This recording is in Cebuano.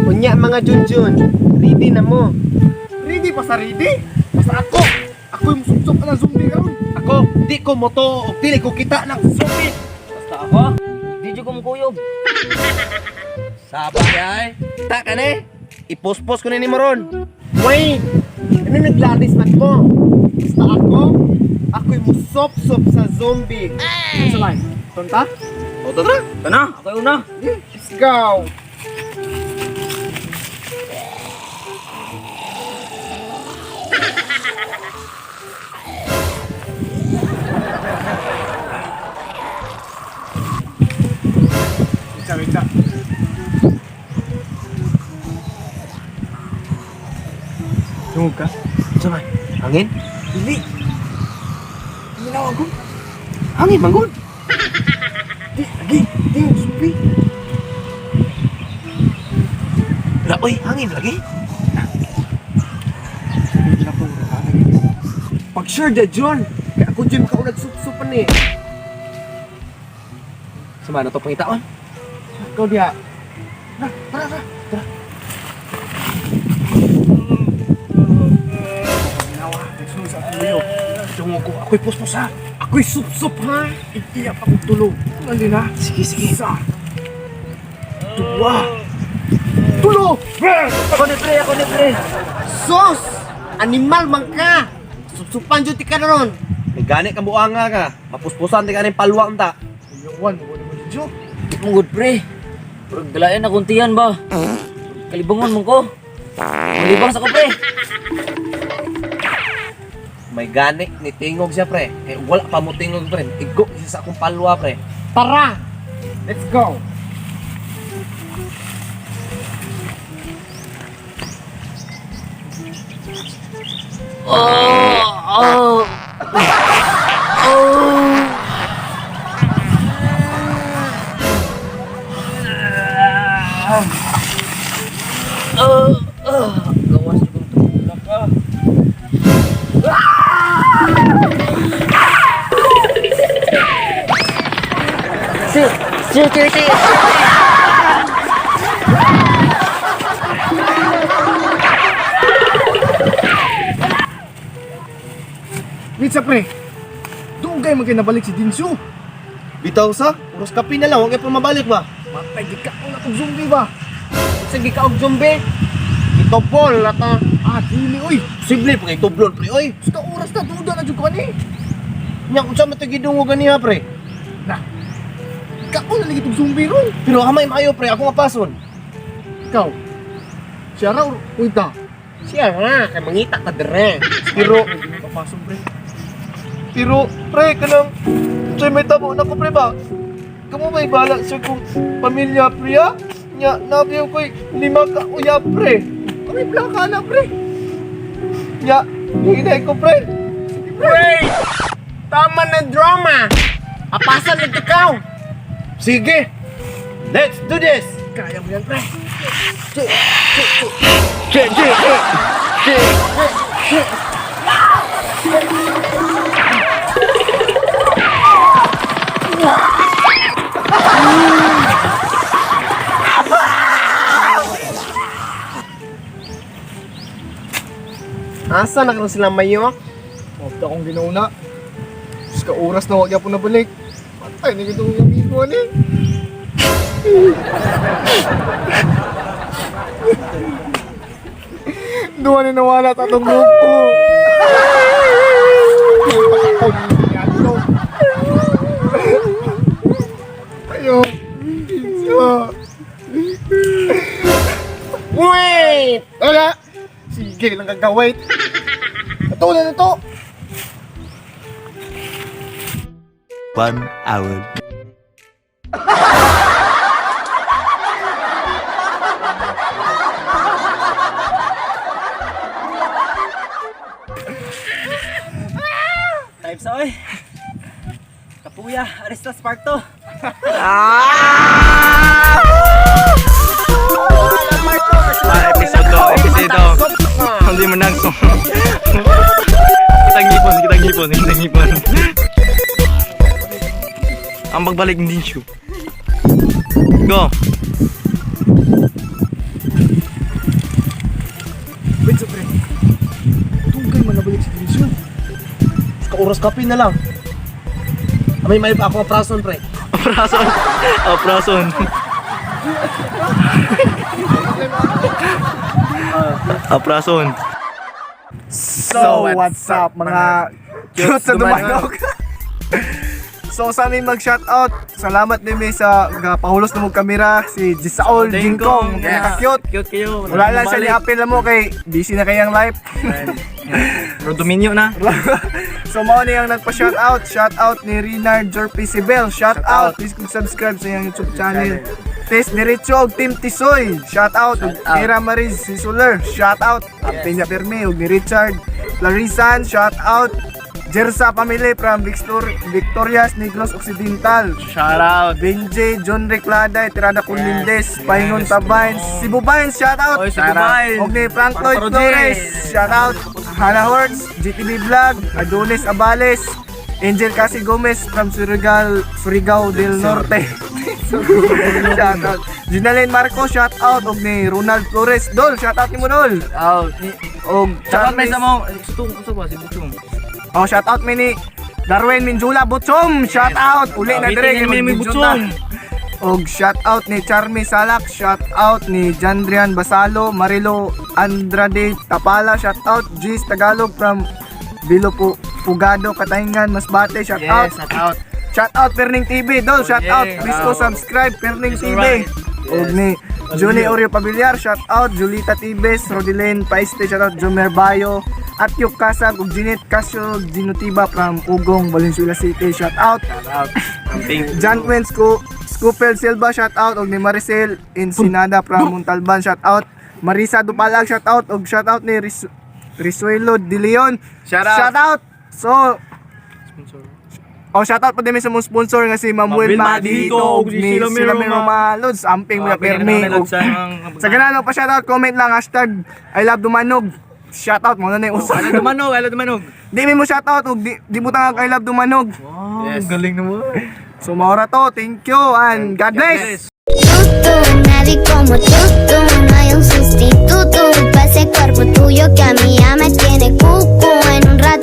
Unya mga Junjun, ready na mo. Ready pa sa ready? Basta ako! Ako yung musubsob na zombie karon. Ako, di ko moto og dili ko kita ng zombie. Basta ako, di jud ko mukuyog. Saba ay. Ta ka ni. Ipospos ko ni nimo ron. Wait! Ano naglalis man mo? Basta ako, ako'y musop-sop sa zombie. Sa line. Tonta? O tara. Tana, ako yung una. Let's go! Wait, wait, wait. Tungog ka? Unsa man? Hangin? Dili. Minaw ako. Hangin manggod. Di, agi, di, zombie. La oy, hangin lagi. Pag sure da John, kaya ako dyan ka nagsupsupan eh. Sama na to pangitaon. Ikaw diha. Tara, tara, tara. Tara. Ginawa, nagsunod sa akong uyo. Tungog ko, ako'y puspos ha. Ako'y sup-sup ha. Iiyak akong tulog. Lali na. Sige, sige. Isa. Dua. Tulo. Ako ni pre, ako ni pre. Sos! Animal man ka! Supsupan jud ti ka ron. May gani kang buanga ka. Mapuspusan di ka ning palwa unta. Iyawan, wala mo dyan. Di ko good pre. Murag dalayan na kuntian ba? Kalibangon man ko. Malibang sa ko pre. May gani ni tingog siya pre. Kay wala pa mo tingog pre. Igo siya sa akong palwa pre. Tara! Let's go. Oh, oh. Oh. Oh, oh. Gawas jud kong tulak ah. Si, si, si, si. Wait sa pre. Doon kayo magkinabalik si Dinsu. Bitaw sa, oras kape na lang, huwag kayo pumabalik ba? Matay, gid ka na tong zombie ba? Sige ka og zombie. Itopol ata. Ah, dili oy. Simple pa kay tublon pre oy. Sa oras na duda na jud ko ani. Nya unsa man to gidungog ganiha pre? Na. Kaon na lagi tong zombie ron. Pero hamay maayo pre, ako mapason. Ikaw. Siya ra or uita. Siya ra kay mangita ka dire. Pero Papasok pre. pero pre kanang unsay may tabo nako pre ba? Kamo may bala sa kong pamilya pre ha? Nya nabiyo ko'y lima ka uya pre. Kami plaka na pre. Nya hinay ko pre. Wait! Tama na drama. Apasan na ikaw. Sige. Let's do this. Kaya mo yan pre. Che, che, che. Che. Asa na karon sila mayo? Mabda akong ginauna. Sa oras na wag yapon nabalik. Patay na gid ang amigo ani. Duwa ni nawala sa atong grupo. Ayo. Kinsa. Wait! Wala. Sige lang gagawin. Ito na ito. 1 hour. Times oy. Kapuya, Aristas Part 2. Ah, episode to, episode to. Hindi mo nang. Kitang ngipon, kitang ngipon, kitang ngipon. Ang pagbalik ng Dinshu. Go. Wait sa pre. Tungkay man nabalik si Dionisio. Ka oras kape na lang. May may pa ako prason, pre. Prason. Oh, prason. Aprason. So, what's up, mga cute sa dumanog? So sa aming mag-shoutout, salamat din mi sa pahulos na mong kamera si Gisaol Jingkong. Yes. Cute. Cute kayo. Wala lang siya ni Apple na mo kay busy na kayang life. Rodominio na. So mao ni ang nagpa-shoutout, shoutout ni Renard Jorpe Sibel, shoutout. Please kung subscribe sa iyang YouTube channel. Tess Derecho og Team Tisoy, shoutout. Ug Kira Mariz Sisuler, shoutout. Yes. Peña Perme ug ni Richard Larisan, shoutout. Jersa Family from Victorias Negros Occidental. Shout out. Benjay, John Recladay, Tirada Cunlindes, Pahingon Tabains, Cebu Bains, shoutout. Oy, Cebu Bains. Og ni Frank Lloyd Parparo Flores, J. shoutout. Hannah Hortz, GTV Vlog, Adonis Abales, Angel Casi Gomez from Surigao del Norte. Shoutout. Ginalyn Marco, shoutout. Og ni Ronald Flores, Dol, shoutout ni mo, Dol. Out. Og Shout out may Charles- sa mong sutong usa ba si Butong. Oh, shoutout mi ni Darwin Minjula Butsom. Shoutout. Uli na dire Waiting na mi kay Butsom. magbidyo ta. Og shoutout ni Charmy Salak, shoutout ni Jandrian Basalo, Marilo Andrade Tapala, shoutout Gis Tagalog from Bilo Pugado, Katahingan, Masbate, shoutout. Yes, shout out. Shoutout Perning TV, dol, shoutout. Yeah. Please go subscribe Perning It's TV. alright. Og ni Johnny Oreo Pabiliar, shoutout Julita Tibes, Rodilene Paiste, shoutout Jomer Bayo, Atyok Kasag ug Jeanette Casio Ginutiba from Ugong, Valenzuela City, shoutout. Shout out. John Wentz ko, Scoopel Silva, shoutout og ni Maricel Encinada from Montalban, shoutout. Marisa Dupalag, shoutout og shoutout ni Risuelo De Leon. Shout out. Shoutout. So, oh, shoutout pa din mi sa mong sponsor nga si Ma'am Ma'am Wilma Wilma Dito Dito, ug ug ni si Sheila Sila Miroma. Miroma Lods, amping mga permi ug sa ganano pa shoutout, comment lang #ILoveDumanog. Shoutout mo na na yung usa. Ala dumanog, ala dumanog. Di mi mo shoutout ug di mo tangag I love Dumanog. Yes. Galing naman. So maora to, thank you and God bless. Tú, nadie como tú, tú, no hay un sustituto pa' ese cuerpo tuyo que a mí ya me tiene cucu en un rato.